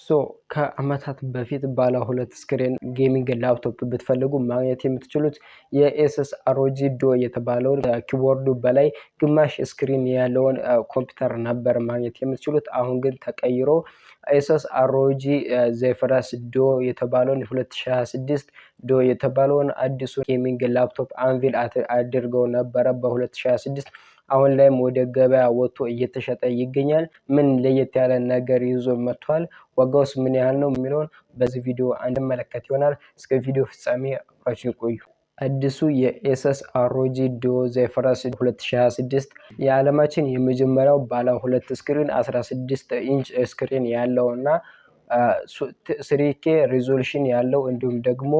So ከአመታት በፊት ባለ ሁለት screen gaming laptop ብትፈልጉ ማግኘት የምትችሉት የ Asus ROG Duo የተባለውን keyboard ኡ በላይ ግማሽ screen ያለውን ኮምፒውተር ነበር ማግኘት የምትችሉት። አሁን ግን ተቀይሮ Asus ROG Zephyrus Duo የተባለውን 2026 Duo የተባለውን አዲሱ gaming laptop unveil አድርገው ነበረ በ2026። አሁን ላይም ወደ ገበያ ወጥቶ እየተሸጠ ይገኛል። ምን ለየት ያለ ነገር ይዞ መጥቷል? ዋጋውስ ምን ያህል ነው የሚለውን በዚህ ቪዲዮ እንመለከት ይሆናል። እስከ ቪዲዮ ፍጻሜ አብራችሁን ቆዩ። አዲሱ የ Asus ROG Duo Zephyrus 2026 የዓለማችን የመጀመሪያው ባለ ሁለት screen 16 inch screen ያለው እና 3K resolution ያለው እንዲሁም ደግሞ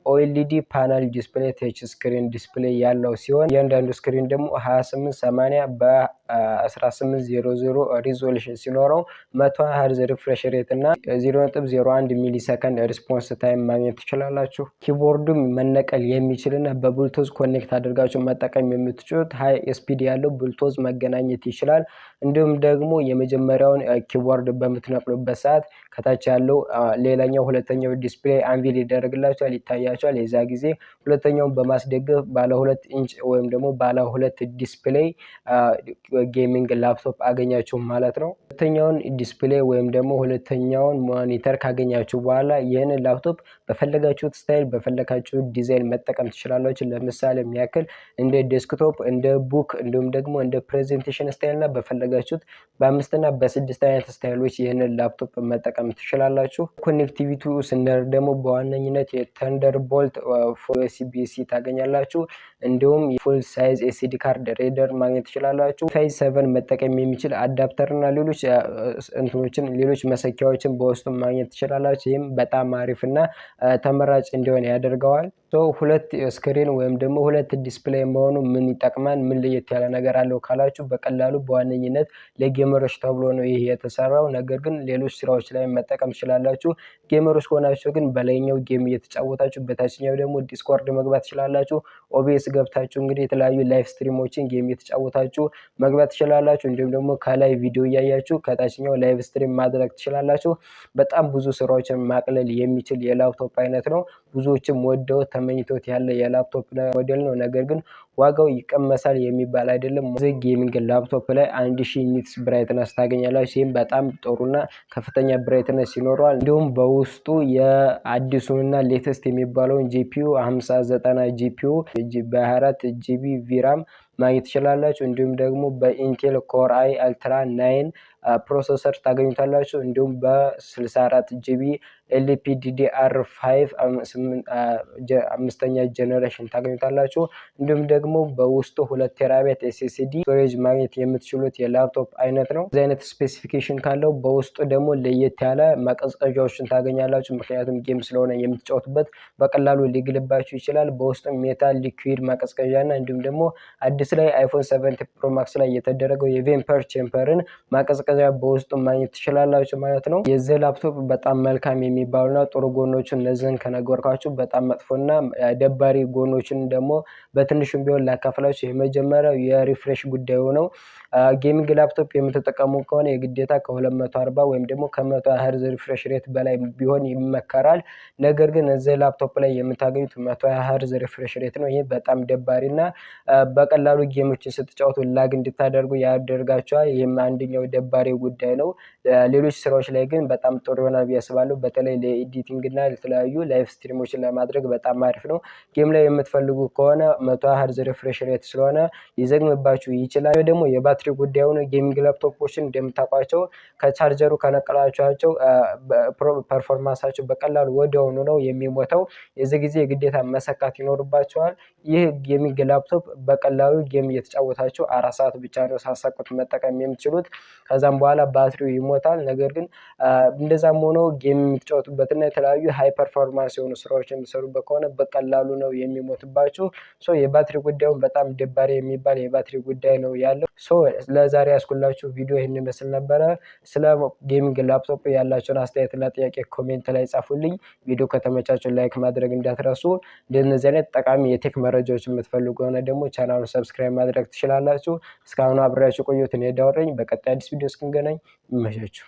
OLED panel display touch screen display ያለው ሲሆን እያንዳንዱ screen ደግሞ 2880 በ1800 resolution ሲኖረው 120 hertz refresh rate እና 0.01 millisecond response time ማግኘት ትችላላችሁ። Keyboard ኡም መነቀል የሚችል እና በ Bluetooth connect አድርጋችሁ መጠቀም የምትችሉት high speed ያለው ብሉቶዝ መገናኘት ይችላል። እንዲሁም ደግሞ የመጀመሪያውን keyboard በምትነቅሉበት ሰዓት ከታች ያለው ሌላኛው ሁለተኛው display unveil ይደረግላችኋል፣ ይታያችኋል። የዛ ጊዜ ሁለተኛውን በማስደገፍ ባለ 2 ኢንች ወይም ደግሞ ባለ ሁለት display gaming laptop አገኛችሁ ማለት ነው። ሁለተኛውን display ወይም ደግሞ ሁለተኛውን monitor ካገኛችሁ በኋላ ይህንን ላፕቶፕ በፈለጋችሁት style፣ በፈለጋችሁት ዲዛይን መጠቀም ትችላላችሁ። ለምሳሌ የሚያክል እንደ desktop፣ እንደ book እንዲሁም ደግሞ እንደ presentation style እና በፈለጋችሁት በአምስትና በስድስት አይነት style ኦች ይህንን ላፕቶፕ መጠቀም ትችላላችሁ። Connectivity ስንደር ደግሞ በዋነኝነት የ Thunderbolt USB-C ታገኛላችሁ። እንዲሁም full size SD card reader ማግኘት ትችላላችሁ። Wi-Fi 7 መጠቀም የሚችል adapter እና ሌሎች እንትኖችን፣ ሌሎች መሰኪያዎችን በውስጡ ማግኘት ትችላላችሁ። ይህም በጣም አሪፍ እና ተመራጭ እንዲሆን ያደርገዋል። ሁለት screen ወይም ደግሞ ሁለት display መሆኑ ምን ይጠቅማል? ምን ለየት ያለ ነገር አለው ካላችሁ በቀላሉ በዋነኝነት ለ gamer ኦች ተብሎ ነው ይህ የተሰራው። ነገር ግን ሌሎች ስራዎች ላይ መጠቀም ትችላላችሁ። Gamer ኦች ከሆናችሁ ግን በላይኛው game እየተጫወታችሁ በታችኛው ደግሞ Discord መግባት ትችላላችሁ። OBS ገብታችሁ እንግዲህ የተለያዩ live stream ኦችን game እየተጫወታችሁ መግባት ትችላላችሁ። እንዲሁም ደግሞ ከላይ ቪዲዮ እያያችሁ ከታችኛው live stream ማድረግ ትችላላችሁ። በጣም ብዙ ስራዎችን ማቅለል የሚችል የላፕቶፕ አይነት ነው። ብዙዎችም ወደው ተመኝቶት ያለ የላፕቶፕ ሞዴል ነው። ነገር ግን ዋጋው ይቀመሳል የሚባል አይደለም። እዚህ gaming laptop ላይ 1000 nits brightness ታገኛላችሁ። ይህም በጣም ጥሩና ከፍተኛ brightness ይኖረዋል። እንዲሁም በውስጡ የአዲሱንና latest የሚባለውን GPU 5090 GPU በ24 GB VRAM ማግኘት ትችላላችሁ። እንዲሁም ደግሞ በ Intel Core i Ultra 9 processor ታገኙታላችሁ። እንዲሁም በ64 GB LPDDR5 አምስተኛ generation ታገኙታላችሁ። እንዲሁም ደግሞ በውስጡ 2 terabyte SSD storage ማግኘት የምትችሉት የላፕቶፕ አይነት ነው። እዚህ አይነት specification ካለው በውስጡ ደግሞ ለየት ያለ ማቀዝቀዣዎችን ታገኛላችሁ። ምክንያቱም game ስለሆነ የምትጫወቱበት በቀላሉ ሊግልባችሁ ይችላል። በውስጡ metal liquid ማቀዝቀዣ እና እንዲሁም ደግሞ አዲስ ላይ iPhone 17 Pro Max ላይ የተደረገው የ vapor chamber ን ማቀዝቀዣ በውስጡ ማግኘት ትችላላችሁ ማለት ነው። የዚህ ላፕቶፕ በጣም መልካም የሚባሉና ጥሩ ጎኖችን እነዚህን ከነገርኳችሁ በጣም መጥፎና ደባሪ ጎኖችን ደግሞ በትንሹም ቢሆን ላካፍላችሁ። የመጀመሪያው የ refresh ጉዳዩ ነው። Gaming laptop የምትጠቀሙ ከሆነ የግዴታ ከ240 ወይም ደግሞ ከ120 hertz refresh rate በላይ ቢሆን ይመከራል። ነገር ግን እዚህ ላፕቶፕ ላይ የምታገኙት 120 hertz refresh rate ነው። ይህ በጣም ደባሪ እና በቀላሉ game ኦችን ስትጫወቱ lag እንድታደርጉ ያደርጋችኋል። ይህም አንደኛው ደባሪ ጉዳይ ነው። ሌሎች ስራዎች ላይ ግን በጣም ጥሩ ይሆናል ብዬ አስባለሁ። በተለይ ለ editing እና ለተለያዩ live stream ኦችን ለማድረግ በጣም አሪፍ ነው። Game ላይ የምትፈልጉ ከሆነ 120 hertz refresh rate ስለሆነ ሊዘግምባችሁ ይችላል። ደግሞ የባትሪ ጉዳዩ ነው። Gaming laptop ኦችን እንደምታውቋቸው ከቻርጀሩ ከነቀላችኋቸው performance ኣቸው በቀላሉ ወዲያውኑ ነው የሚሞተው። የዚህ ጊዜ የግዴታ መሰካት ይኖርባችኋል። ይህ gaming laptop በቀላሉ game እየተጫወታችሁ 4 ሰዓት ብቻ ነው ሳትሰኩት መጠቀም የምትችሉት። ከዛም በኋላ ባትሪው ይሞታል። ነገር ግን እንደዛም ሆኖ game የምትጫወቱበትና የተለያዩ high performance የሆኑ ስራዎች የምትሰሩበት ከሆነ በቀላሉ ነው የሚሞትባችሁ። So የባትሪ ጉዳዩን በጣም ደባሪ የሚባል የባትሪ ጉዳይ ነው ያለው። So ለዛሬ ያስኩላችሁ ቪዲዮ ይህን ይመስል ነበረ። ስለ gaming laptop ያላችሁን አስተያየትና ጥያቄ comment ላይ ጻፉልኝ። ቪዲዮ ከተመቻችሁ like ማድረግ እንዳትረሱ። እንደነዚህ አይነት ጠቃሚ የ tech መረጃዎች የምትፈልጉ ከሆነ ደግሞ ቻናሉን subscribe ማድረግ ትችላላችሁ። እስካሁን አብሬያችሁ ቆየሁት። እኔ ዳውረኝ። በቀጣይ አዲስ ቪዲዮ እስክንገናኝ ይመቻችሁ።